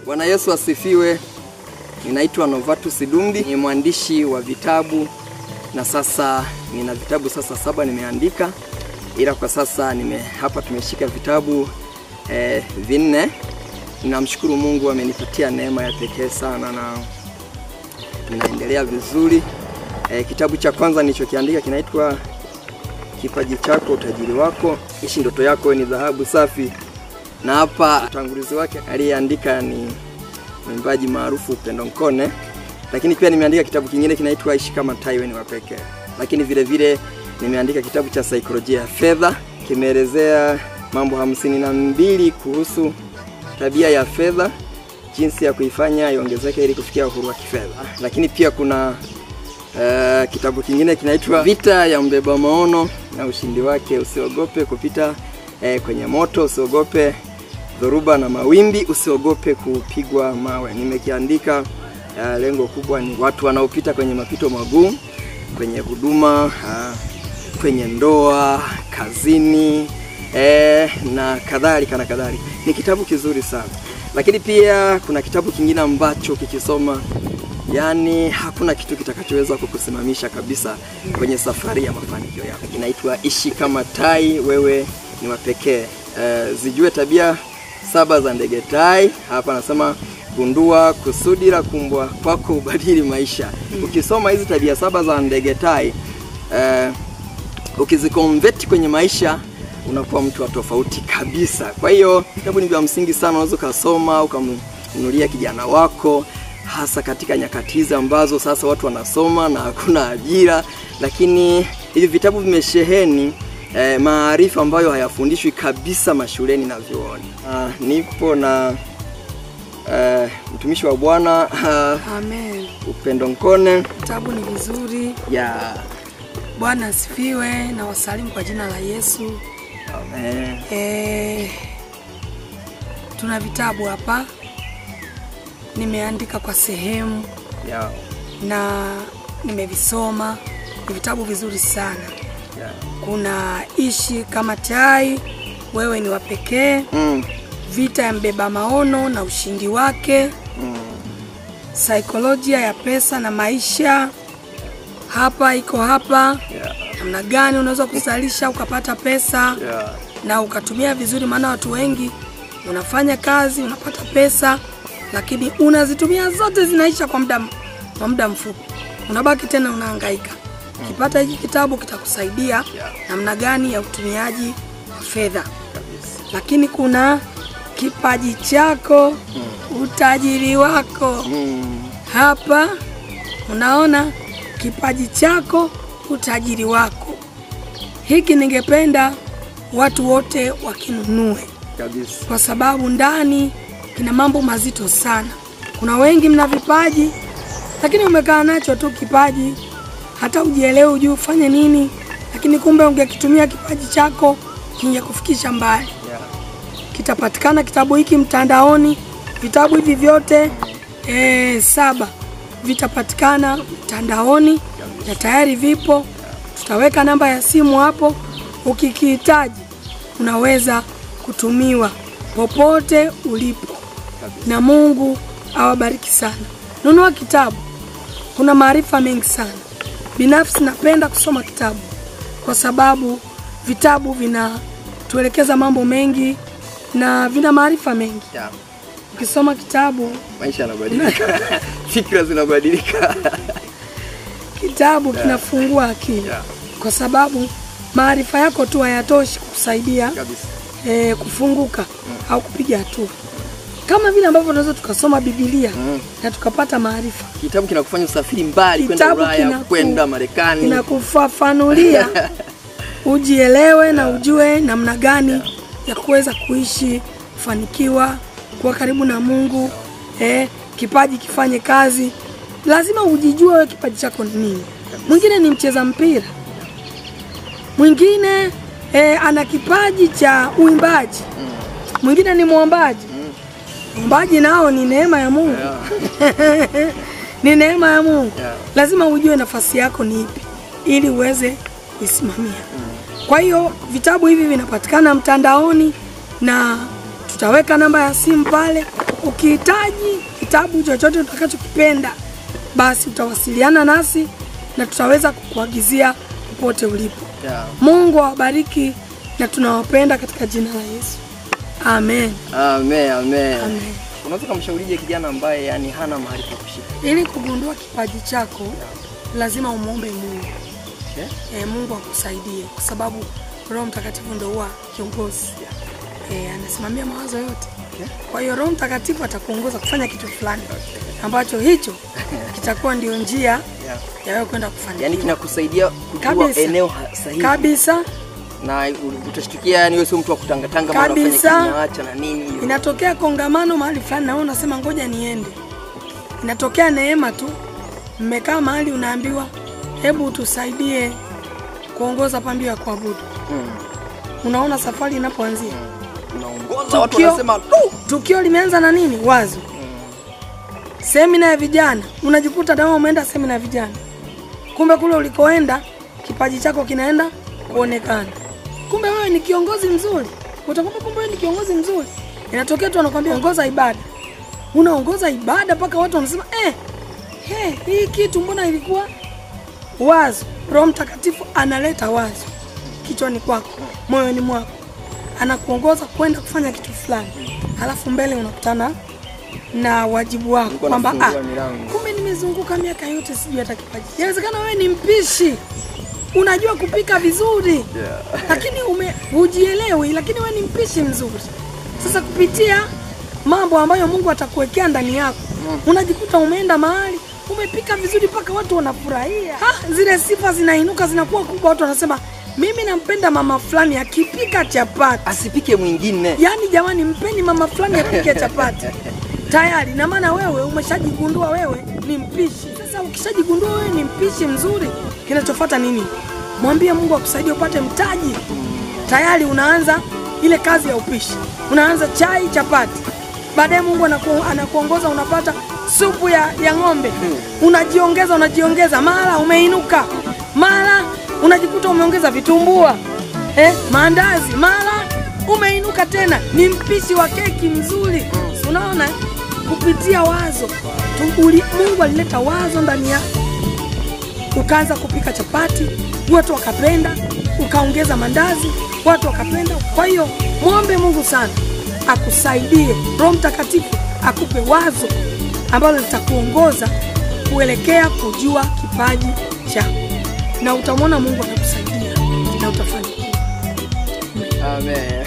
Bwana Yesu asifiwe. Ninaitwa Novatus Dumbi, ni mwandishi wa vitabu na sasa nina vitabu sasa 7 nimeandika, ila kwa sasa hapa tumeshika vitabu 4. Ninamshukuru Mungu amenipatia neema ya pekee sana na ninaendelea vizuri. Kitabu cha kwanza nilichokiandika kinaitwa Kipaji Chako Utajiri Wako, Ishi Ndoto Yako ni Dhahabu Safi. Na hapa utangulizi wake aliyeandika ni mwimbaji maarufu Upendo Nkone. Lakini pia nimeandika kitabu kingine kinaitwa Ishi Kama Tai Wewe ni wa Pekee. Lakini vile vile nimeandika kitabu cha saikolojia ya fedha, kimeelezea mambo 52 kuhusu tabia ya fedha, jinsi ya kuifanya iongezeke ili kufikia uhuru wa kifedha. Lakini pia kuna kitabu kingine kinaitwa Vita ya Mbeba Maono na Ushindi Wake, usiogope kupita kwenye moto, usiogope dhoruba na mawimbi, usiogope kupigwa mawe. Nimekiandika, lengo kubwa ni watu wanaopita kwenye mapito magumu, kwenye huduma, kwenye ndoa, kazini, na kadhalika na kadhalika. Ni kitabu kizuri sana. Lakini pia kuna kitabu kingine ambacho kikisoma, yani hakuna kitu kitakachoweza kukusimamisha kabisa kwenye safari ya mafanikio yako. Kinaitwa Ishi Kama Tai Wewe ni wa Pekee. Zijue tabia 7 za ndege tai. Hapa nasema gundua kusudi la kumbwa kwako ubadili maisha. Ukisoma hizi tabia 7 za ndege tai, ukizikonvert kwenye maisha, unakuwa mtu wa tofauti kabisa. Kwa hiyo kitabu ni vya msingi sana, unaweza kusoma ukamnunulia kijana wako, hasa katika nyakati hizi ambazo sasa watu wanasoma na hakuna ajira. Lakini hivi vitabu vimesheheni maarifa ambayo hayafundishwi kabisa mashuleni na vyuoni. Nipo na mtumishi wa Bwana. Amen. Upendo Nkone. Vitabu ni vizuri. Yeah. Bwana asifiwe na wasalimu kwa jina la Yesu. Amen. Tuna vitabu hapa. Nimeandika kwa sehemu. Yeah. Na nimevisoma. Ni vitabu vizuri sana. Yeah. Kuna Ishi Kama Tai Wewe ni wa Pekee, Vita ya Mbeba Maono na Ushindi Wake, Saikolojia ya Pesa na Maisha. Hapa iko hapa. Namna gani unaweza kuzalisha ukapata pesa na ukatumia vizuri, maana watu wengi unafanya kazi unapata pesa lakini unazitumia zote zinaisha kwa muda mfupi. Unabaki tena unahangaika. Kipata hiki kitabu kitakusaidia namna gani ya utumiaji wa fedha. Lakini kuna Kipaji Chako Utajiri Wako. Hapa unaona Kipaji Chako Utajiri Wako. Hiki ningependa watu wote wakinunue kabisa, kwa sababu ndani kina mambo mazito sana. Kuna wengi mna vipaji lakini umekaa nacho tu kipaji, hata ujielewe ujue ufanye nini, lakini kumbe ungekitumia kipaji chako kingekufikisha mbali. Kitapatikana kitabu hiki mtandaoni. Vitabu hivi vyote 7 vitapatikana mtandaoni na tayari vipo. Tutaweka namba ya simu hapo, ukikihitaji unaweza kutumiwa popote ulipo. Na Mungu awabariki sana. Nunua kitabu, kuna maarifa mengi sana. Binafsi napenda kusoma kitabu kwa sababu vitabu vinatuelekeza mambo mengi na vina maarifa mengi. Ukisoma kitabu maisha yanabadilika. Fikra zinabadilika. Kitabu kinafungua akili. Kwa sababu maarifa yako tu hayatoshi kukusaidia kufunguka au kupiga hatua. Kama vile ambavyo tunaweza tukasoma Biblia na tukapata maarifa. Kitabu kinakufanya usafiri mbali kwenda Ulaya, kwenda Marekani. Kinakufafanulia ujielewe na ujue namna gani ya kuweza kuishi, kufanikiwa, kuwa karibu na Mungu, kipaji kifanye kazi. Lazima ujijue wewe kipaji chako ni nini. Mwingine ni mcheza mpira. Mwingine ana kipaji cha uimbaji. Mwingine ni muombaji. Muombaji nao ni neema ya Mungu. Ni neema ya Mungu. Lazima ujue nafasi yako ni ipi ili uweze kuisimamia. Kwa hiyo vitabu hivi vinapatikana mtandaoni. Na tutaweka namba ya simu pale. Ukihitaji kitabu chochote utakachokipenda, basi utawasiliana nasi na tutaweza kukuagizia popote ulipo. Mungu awabariki na tunawapenda katika jina la Yesu. Amen. Amen, amen. Amen. Unaweza kumshaurije kijana ambaye yani hana mahali pa kushika? Ili kugundua kipaji chako, lazima umuombe Mungu. Okay. Mungu akusaidie kwa sababu Roho Mtakatifu ndio huwa kiongozi. Anasimamia mawazo yote. Okay. Kwa hiyo Roho Mtakatifu atakuongoza kufanya kitu fulani ambacho hicho kitakuwa ndio njia ya wewe kwenda kufanikiwa. Yaani kinakusaidia kujua eneo sahihi. Kabisa. Na utashtukia yani wewe sio mtu wa kutangatanga mara unafanya kinaacha na nini. Inatokea kongamano mahali fulani na wewe unasema ngoja niende. Inatokea neema tu. Mmekaa mahali unaambiwa hebu tusaidie kuongoza pambio ya kuabudu. Unaona safari inapoanzia. Unaongoza watu wanasema tu. Tukio limeanza na nini? Wazo. Semina ya vijana, unajikuta dawa umeenda semina ya vijana. Kumbe kule ulikoenda kipaji chako kinaenda kuonekana. Kumbe wewe ni kiongozi mzuri. Utakumbuka kumbe wewe ni kiongozi mzuri. Inatokea tu anakuambia ongoza ibada. Unaongoza ibada mpaka watu wanasema hii kitu mbona ilikuwa wazo. Roho Mtakatifu analeta wazo kichwani kwako, moyoni mwako. Anakuongoza kwenda kufanya kitu fulani. Halafu mbele unakutana na wajibu wako kwamba kumbe nimezunguka miaka yote sijui hata kipaji. Inawezekana wewe ni mpishi. Unajua kupika vizuri. Lakini hujielewi, lakini wewe ni mpishi mzuri. Sasa kupitia mambo ambayo Mungu atakuwekea ndani yako, unajikuta umeenda mahali umepika vizuri mpaka watu wanafurahia. Zile sifa zinainuka zinakuwa kubwa, watu wanasema mimi nampenda mama fulani akipika chapati. Asipike mwingine. Yaani jamani, mpeni mama fulani apike chapati. Tayari na maana wewe umeshajigundua wewe ni mpishi. Sasa ukishajigundua wewe ni mpishi mzuri, kinachofuata nini? Mwambie Mungu akusaidie upate mtaji. Tayari unaanza ile kazi ya upishi. Unaanza chai chapati. Baadaye Mungu anakuongoza unapata supu ya ng'ombe. Unajiongeza, mara umeinuka. Mara unajikuta umeongeza vitumbua, maandazi, mara umeinuka tena ni mpishi wa keki mzuri. Unaona, kupitia wazo. Mungu alileta wazo ndani yako. Ukaanza kupika chapati, watu wakapenda, ukaongeza mandazi, watu wakapenda. Kwa hiyo muombe Mungu sana akusaidie, Roho Mtakatifu akupe wazo ambalo litakuongoza kuelekea kujua kipaji chako. Na utamwona Mungu anakusaidia na utafanikiwa. Amen.